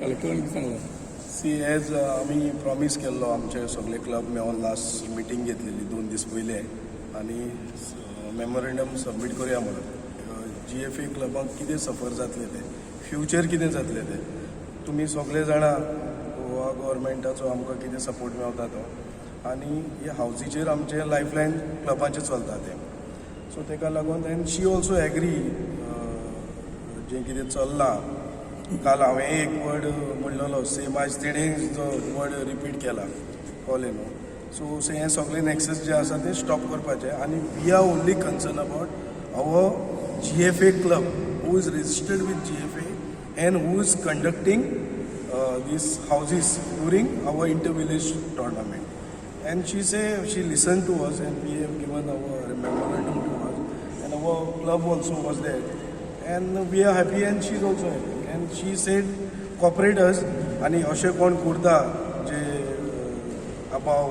कलेक्टरान कितें सांगलां? C, as आमी प्रॉमीस केल्लो, आमचे सगळे क्लब मेळोन लास्ट मिटींग घेतलेली 2 दीस पयले आनी मेमोरेंडम सबमीट करुया म्हणून, जीएफए क्लबाक कितें सफर जातलें तें, फ्युचर कितें जातलें तें. तुमी सगळे जाणा, गोवा गव्हर्मेंटाचो आमकां कितें सपोर्ट मेवता तो आनी हे हावजीचेर आमचें लायफलायन क्लबाचें चलता तें. सो तेका लागून एंड she also agree जें कितें चल्लां. काल हांवें एक वर्ड म्हणलेलो, सेम आयज तेणें जो वर्ड रिपीट केला, कळ्ळें न्हू? सो हें सगळें नॅक्सस जें आसा तें स्टॉप करपाचें आनी we are only concern about our GFA club who is registered with GFA and who is conducting these houses during our inter village tournament. And she say she listened to us and we have given our memorandum to us and our club also was there and we are happy and she is also happy. And she said cooperate us आनी अशें कोण करता जे above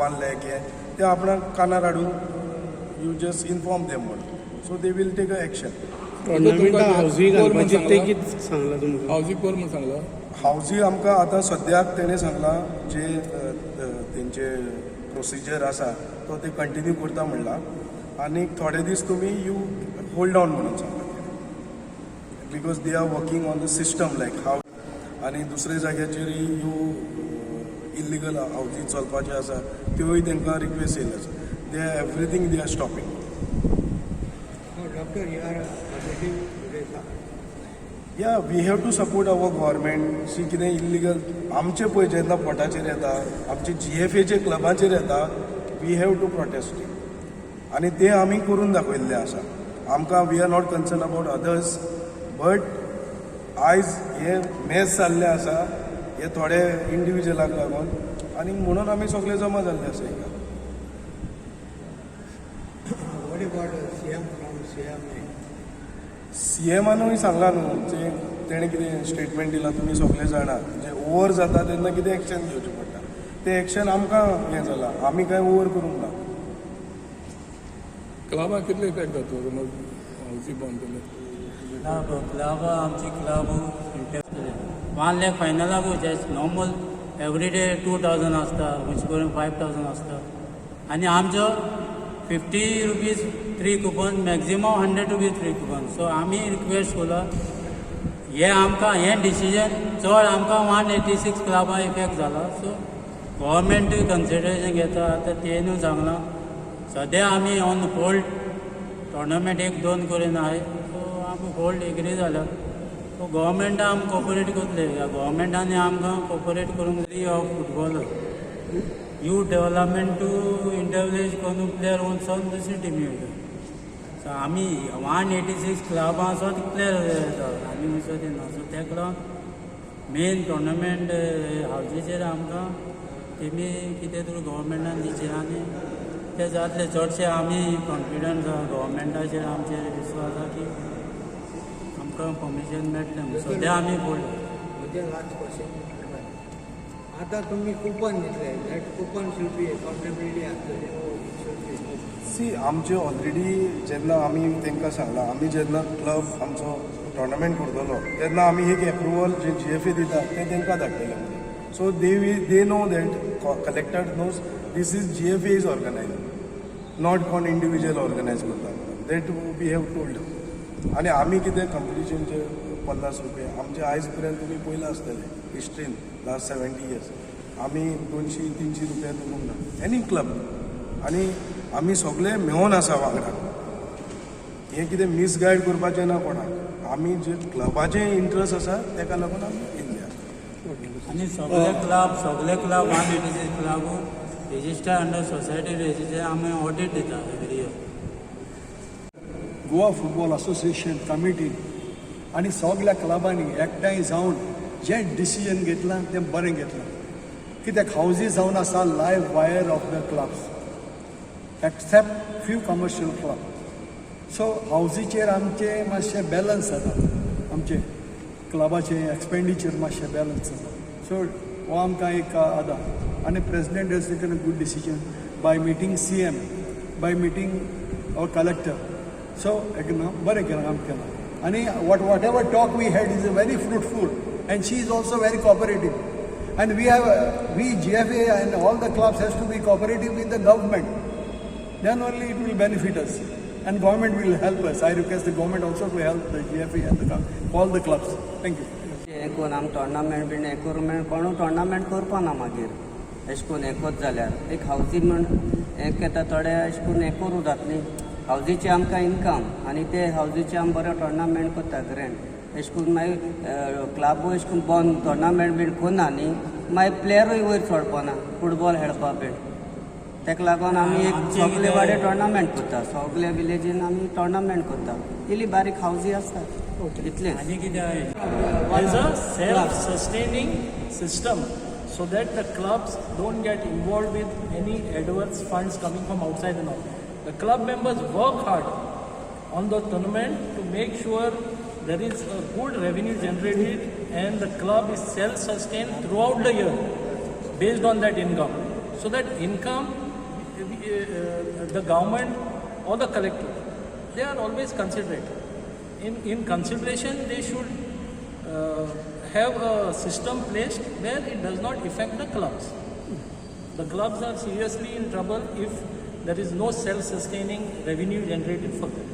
1 lakh हे ते आपणाक कानार हाडून you just inform them म्हणून, so they will take a action. टोर्नामेंटा हावजी घालपाची ते कितें सांगलां तुमकां? हावजी कर म्हूण सांगलां? हावजी आमकां आतां सद्याक तेणें सांगलां, जे तेंचे प्रोसिजर आसा तो ते कंटिन्यू करता म्हणला आनी थोडे दीस तुमी you hold on म्हणून सांगला, because they are working on the system like how. आनी दुसऱ्या जाग्याचेरय you illegal हावजी चलपाचे आसा, त्योय तांकां रिक्वेस्ट येयल्ले आसा. They are everything, they are stopping. Doctor, you are supporting today? Yeah, we have to support our government. See, कितें illegal आमचे पळय जेन्ना पोटाचेर येता, आमचे जीएफएचे क्लबाचेर येता, we have to protest आनी ते आमी करून दाखयल्लें आसा. आमकां we are not concern about others, but आयज हे मॅच जाल्लें आसा हे थोडे इंडिविज्युअलाक लागून आनी म्हणून आमी सगळे जमा जाल्ले आसा हिंगा. What about CM, from CM? सीएमानूय सांगलां न्हू, जे तेणें कितें स्टेटमेंट दिलां तुमी सगळे जाणा, जे ओवर जाता तेन्ना कितें एक्शन घेवचें पडटा, तें एक्शन आमकां हें जालां, आमी कांय ओवर करूंक ना. क्लबाक कितले इफेक्ट जातलो समज हावजी बंद केले? क्लब क्लब आमची क्लब 1 लॅक फायनलाक just normal every day 2,000 आसता, अशें करून 5,000 आसता आनी आमचो ₹50 three coupon, maximum ₹100 three coupon. So आमी रिक्वेस्ट केला, हे आमकां हें डिसिजन चड आमकां 186 क्लबां इफेक्ट जाला. सो गव्हर्मेंटूय कन्सिडरेशन घेता. आतां तेणूय सांगलां, सद्या आमी ऑन होल्ड टोर्नामेंट एक दोन करून आहाय, सो आमी होल्ड एग्री जाल्या. सो गव्हर्मेंटा आमी कोऑपरेट करतले. गव्हर्मेंटान आमकां कोऑपरेट करूंक जाय. Of football youth development to intervillage करून प्लेयर वचोन दुसरी टिमी वयता. सो आमी 186 क्लबां आसा, प्लेयर येता आनी वचो दिना. सो ताका लागून मेन टोर्नामेंट हावजीचेर आमकां तेमी कितें तरी गव्हर्मेंटान दिचें आनी ते जातले. चडशे आमी कॉन्फिडंट आसा गव्हर्मेंटाचेर, आमचेर विस्वास आसा की आमकां परमिशन मेळटलें म्हूण. सद्या आमी फुडले. म्हजें लास्ट क्वेश्चन, आतां तुमी कुपन दितले, that coupon should be accountability आसतली, should be सी, आमचे ऑलरेडी जेन्ना आमी तांकां सांगलां, आमी जेन्ना क्लब आमचो टोर्नामेंट करतलो तेन्ना आमी एक एप्रुवल जे जीएफए दिता तें तांकां धाडटले. So they know that collector knows this is GFA is organise, not कोण इंडिविज्युअल ऑर्गनायज करता. That we have told. आनी आमी कितें कॉम्पिटिशनचे 50 रुपया आमचे आयज पर्यंत तुमी पयलां आसतलें हिस्ट्रीन, लास्ट 70 इयर्स आमी 200-300 रुपया दवरूंक ना एनी क्लब. आनी आमी सगळे मेळोन आसा वांगडा. हें कितें मिसगायड करपाचें ना कोणाक. आमी जे क्लबाचें इंट्रस्ट आसा तेका लागून आमी येयल्ले आसा. आनी सगळे club, 186 club register under society register. आमी ऑडिट दिता every year. Goa football association committee आनी सगल्या क्लबांनी एकठांय जावन जें डिसिजन घेतलां तें बरें घेतलां, कित्याक हावजी जावन आसा live wire of the clubs except few commercial club. So हावजीचेर आमचें मातशें बॅलन्स जाता, आमचें क्लबाचें एक्सपेंडिचर मातशें बॅलन्स जाता. सो हो आमकां एक आदार आनी president has taken a good decision by meeting CM, by meeting our collector. So एक ना बरें केलां, काम केलां आनी whatever talk we had is a very fruitful. And she is also very cooperative. And we have, we GFA and all the clubs has to be cooperative with the government. Then only it will benefit us. And government will help us. I request the government also to help the GFA and the, all the clubs. Thank you. हें करून आमी tournament बीन हें करून मेळ कोणू tournament करपाना मागीर अशें करून हें करत जाल्यार एक हावजी म्हण हें केता थोडे अशें करून हें करूं जात न्ही. हावजीचे आमकां इनकम आनी ते हावजीचे आमी बरो टोर्नामेंट करता ग्रँड अशें करून मागीर क्लाबूय अशें करून बंद टोर्नामेंट बीन करना न्ही मागीर प्लेयरूय वयर सोडपाना फुटबॉल खेळपा बीन. ताका लागून आमी एक आमचें सगले कितें- वाडे टोर्नामेंट करता, सगले विलेजीन आमी टोर्नामेंट करता, इल्ली बारीक हावजी आसता इतलेंच. आनी कितें आहा? There's a self-sustaining system so that the clubs don't get involved with any adverse funds coming from outside and all. The club members work hard on the tournament to make sure there is a good revenue generated and the club is self-sustained throughout the year based on that income. So that income, the government or the collector, they are always considerate. In consideration, they should have a system placed where it does not affect the clubs. The clubs are seriously in trouble if there is no self-sustaining revenue generated for them.